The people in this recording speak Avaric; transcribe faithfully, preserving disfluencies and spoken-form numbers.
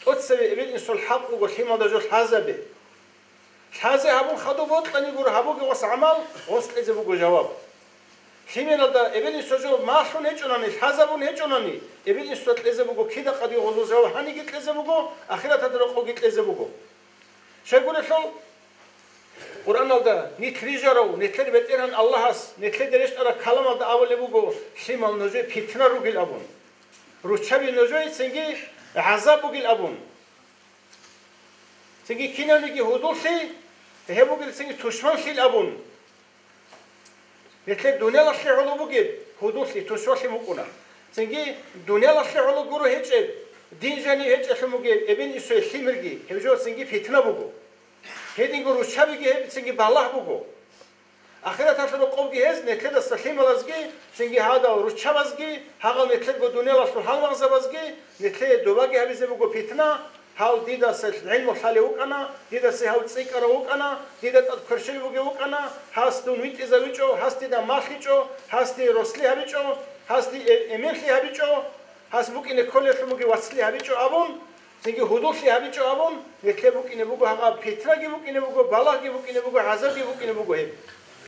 Оцеве эбел-инсул хӀакъ буго лъималда жо лъазабе. Лъазе гьабун хадуб бокьани гуро гьабуге гъос гӀамал, гъос кьезе буго жаваб. Лъималда эбел-инсул жо малъун гьечӀонани, лъазабун гьечӀонани, эбел-инсуда кьезе буго кида къади гъозул жаваб гьаниги кьезе буго, ахираталда рокъовги кьезе буго. Щайгурелъул, Къуръаналда нилъ рижарав, нилъер БетӀергьан Аллагьас нилъеде рещтӀараб каламалда абулеб буго, лъимал нужее питна ругел абун. Руччаби нужее цинги гӀазаб бугел абун. Цинги кинавниги гьудуллъи гьеб бугел цинги тушманлъил абун. Нилъер дуниялалъе гӀоло бугеб гьудуллъи тушманлъи букӀуна. Цинги дуниялалъе гӀоло гуро гьечӀеб, дин жаниб гьечӀелъун бугеб эбел-инсуе лъимерги, гьеб жо цинги питна буго. Гьединго руччабиги гьеб цинги балагь буго. Ахираталъул рокъобги гьез нилъедаса лъималазги, цинги гьадал руччабазги, гьагъал нилъерго дуниялалъул гьалмагъзабазги, нилъее добаги гьабизе буго питна, гьав дидаса гӀилму лъалев вукӀана, дидасе гьав цӀикӀкӀарав вукӀана, дида тӀад кверщел бугев вукӀана, гьас дун витӀизавичӀо, гьас дида малъичӀо, гьас дие росли гьабичӀо, гьас дие э-, эменлъи гьабичӀо, гьас букӀине кколелъун бугев вацлъи гьабичӀо абун, цинги гьудуллъи гьабичӀо абун, нилъее букӀине буго гьагъаб, питнаги букӀине буго, балагьги букӀине буго, гӀазабги букӀине буго гьеб.